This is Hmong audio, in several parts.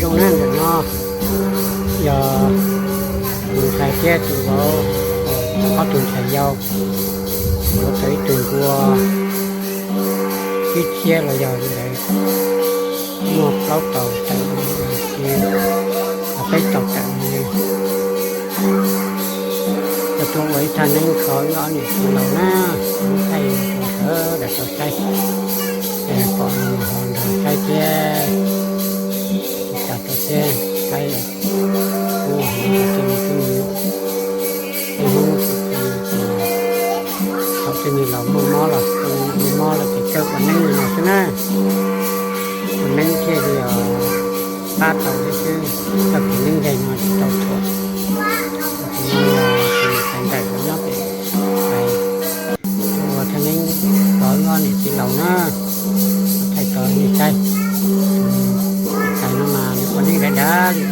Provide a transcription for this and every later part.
Zoo na, ntawm no yog tus ntxhais thiab tus vauv, ob tug ntxhais yau, yuav tau ib tug npua tsib txhiab los yog li ntawd, muaj plaub tau tawm, peb tau tawm li. Yog tuaj ua ib thaj neeb kho wb ob niam txiv laus na, thaij rau sawv daws tau saib, pom ho nrog saib thiab, tsis tas rau thiab saib, kuv hais rau tej me tub me nyuam, tej hnub thaum tej me laus muaj mob los, muaj mob los ces kawg ua neeb li no xwb na. Ua neeb thiaj li pab tau thiab xwb, txoj kev neeb nkeeg no tsis tau thuam. Tus no yog tus niam tais ntxawm uas nyob pem, ua thaj neeb rau wb ob niam txiv laus na, thaij rau nej saib. Tais no mas nws ua neeb dav dav li,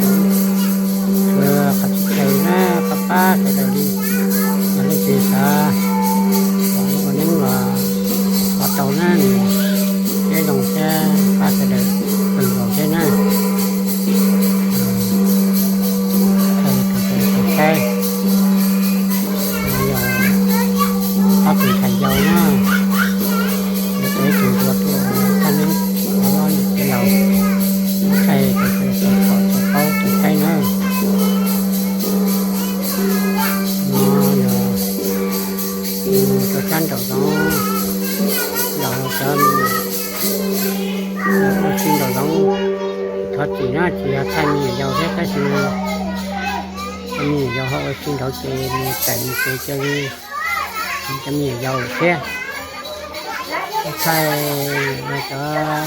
qhov txhia chaw na, pab pab sawv daws li. Yog leej twg xav kom nws ua neeb los ho tau na, nws siab zoo thiab pab sawv daws kawg nkaus thiab na. Thaij rau sawv daws tau saib. Yog ob tug ntxhais yau na, yuav tau ib tug npua tuaj ua thaj neeb, ob niam txiv laus, thaij rau sawv daws tau pom tau paub tau saib na. No yog mus rau sab nraum zoov, los cov ua si nraum zoov, thov txim na, tsis yog thaij me nyuam yaus thiab tab sis cov me nyuam yaus ho ua si nraud ces mus tawm mus tsev cia li cov me nyuam yaus lawm thiab. Thaij cov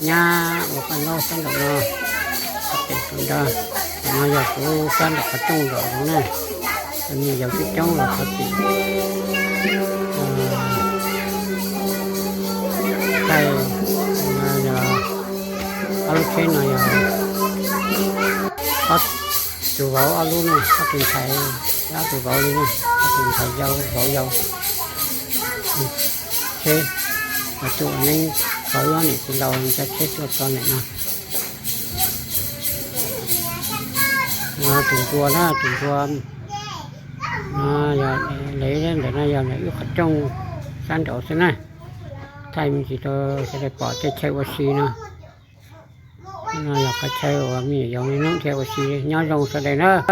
nyab ua paj ntaub sab nraum no, pem tus nrag, no yog kuv sab nraum qhov rooj nraum zoov na, cov me nyuam yaus coob coob los thov txim. Thaij, yog ob lub tsheb no yog ob tug vauv ob lub na, ob tug ntxhais, ob tug vauv li na, ob tug ntxhais yau vauv yau. Tsheb, los tuaj ua neeb, tau ob niam txiv laus cov tsheb tuaj txog ntawm no. Tus npua na, tus npua no yog, lawv ntawm no yog ntawm wb qhov rooj sab nraud xwb na. Thaij me ntsis rau sawv daws pom tej chaw ua si no. No yog qhov chaw uas me nyuam yaus niaj hnub dhia ua si, nyob zoo sawv daws na.